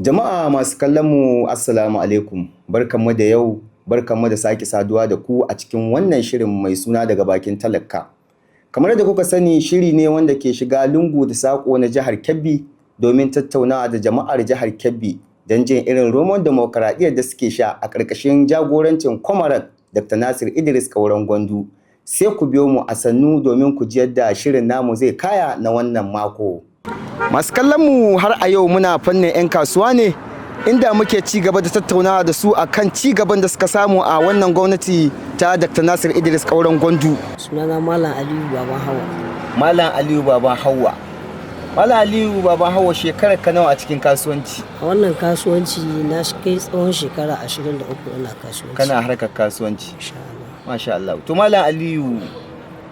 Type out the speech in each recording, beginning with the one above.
Jama'a masu kallon mu, Assalamu alaikum. Barkanmu da yau, barkanmu da sake saduwa da ku a cikin wannan shirin mai suna Daga Bakin Talaka. Kamar yadda kuka sani, shiri ne wanda ke shiga lungu da saƙo na jihar Kebbi domin tattaunawa da jama'ar jihar Kebbi don jin irin romon demokaradiyyar da suke sha a ƙarƙashin jagorancin Comrade Dr. Nasir Idris Kauran Gwandu. Sai ku biyo mu a sannu domin ku ji yadda shirin namu zai kaya na wannan mako. Masu kallon mu, har a yau muna fannin 'yan kasuwa ne, inda muke ci gaba da tattaunawa da su akan ci gaban da suka samu a wannan gwamnati ta Dr. Nasir Idris Kauran Gwandu. Sunana Malam Aliyu Baban Hawa. Malam Aliyu Baban Hawa. Malam Aliyu Baban Hawa, shekarar ka nawa a cikin kasuwanci? A wannan kasuwanci na kai tsawon shekara 23 ina kasuwanci. Kana harkar kasuwanci. Insha Allah. Masha Allah. To, Malam Aliyu,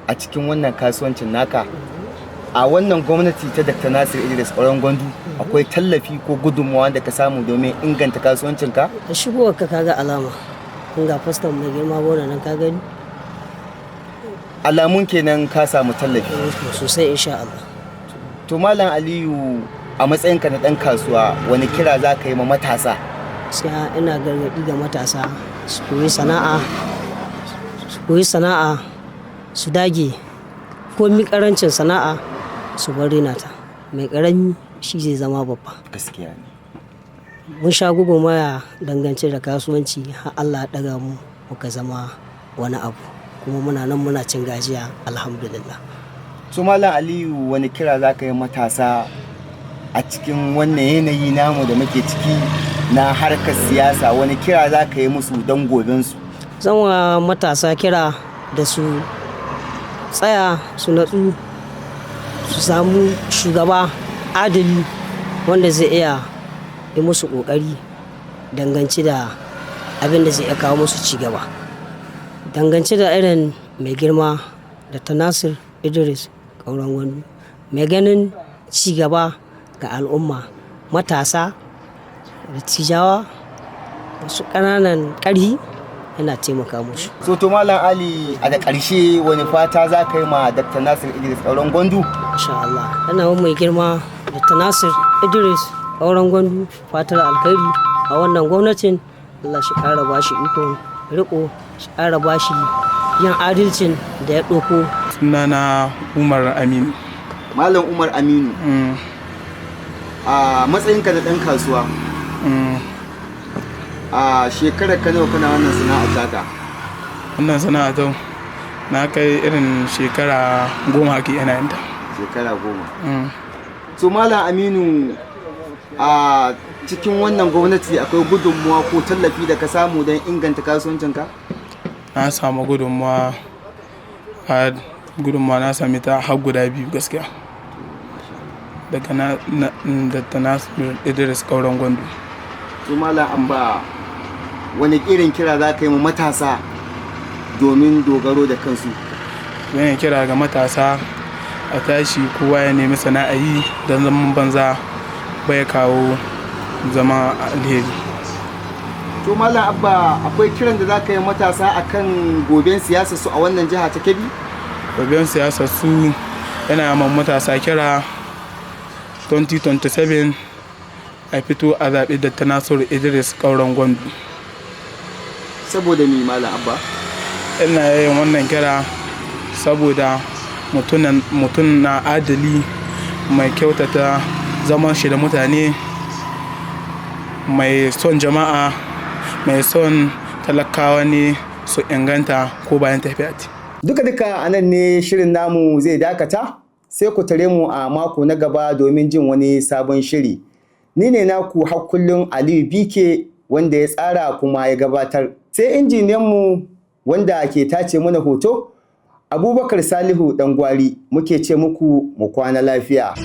a cikin wannan kasuwancin naka, a wannan gwamnati ta Dr. Nasir Idris Kauran Gwandu, akwai tallafi ko gudunmawa da ka samu domin inganta kasuwancinka? Da shigowar ka kaga alama. Kun ga faston mai girma gona nan, ka gani? Alamun kenan ka samu tallafi. Sosai, insha Allah. To, Malam Aliyu, a matsayinka na ɗan kasuwa, wani kira za ka yi ma matasa? Gaskiya ina gargaɗi ga matasa su koyi sana'a, su koyi sana'a, su dage, komi karancin sana'a su bar rena ta. Mai karami shi zai zama babba. Gaskiya ne. Mun sha gwagwarmaya dangance da kasuwanci har Allah ya ɗaga mu muka zama wani abu, kuma muna nan muna cin gajiya, alhamdulillah. So, Malam Aliyu, wani kira za ka yi matasa a cikin wannan yanayi namu da muke ciki na harkar siyasa? Wani kira za ka yi musu don gobensu? Zan wa matasa kira da su tsaya su natsu, su samu shugaba adali wanda zai iya yi musu ƙoƙari dangance da abin da zai iya kawo musu cigaba. Dangance da irin mai girma Dr. Nasir Idris Kauran Gwandu, mai ganin cigaba ga al'umma, matasa, dattijawa, masu ƙananan ƙarhi, yana taimaka musu. So, to, Malam Ali, a da ƙarshe wani fata za ka yi ma Dr. Nasir Idris Kauran Gwandu? Insha Allah. Ina wa mai girma Dr. Nasir Idris Kauran Gwandu fatar alkhairi a wannan gwamnatin. Allah shi ƙara ba shi ikon riƙo, shi ƙara ba shi yin adalcin da ya ɗauko. Sunana Umar Aminu. Malam Umar Aminu, a matsayinka na ɗan kasuwa, a shekarar ka nawa kana wannan sana'a taka? Wannan sana'a ta na kai irin shekara 10 haka ina yin ta. Shekara 10. So, Malam Aminu, a cikin wannan gwamnati akwai gudunmuwa ko tallafi da ka samu don inganta kasuwancinka? Na samu gudunmuwa, a gudunmuwa na sami ta har guda biyu gaskiya. Daga na Dr. Nasir Idris Kauran Gwandu. To, Malam Abba, wani irin kira za ka yi ma matasa domin dogaro da kansu? Zan yi kira ga matasa a tashi kowa ya nemi sana'a yi, don zaman banza bai kawo zama alheri. To, Malam Abba, akwai kiran da za ka yi matasa akan goben siyasa su a wannan jiha ta Kebbi? Goben siyasa su, yana ma matasa kira, 2027 a fito a zaɓi Dr. Nasiru Idris Kauran Gwandu. Saboda mi, Malam Abba? Ina yin wannan kira saboda mutum na adali, mai kyautata zaman shi da mutane, mai son jama'a, mai son talakawa ne su inganta ko bayan tafiya. Duka-duka a nan ne shirin namu zai dakata, sai ku tare mu a mako na gaba domin jin wani sabon shiri. Ni ne naku har kullum, Aliyu Bike, wanda ya tsara kuma ya gabatar. Sai injiniyanmu wanda ke tace mana hoto, Abubakar Salihu Dangwari, muke ce muku mu kwana lafiya.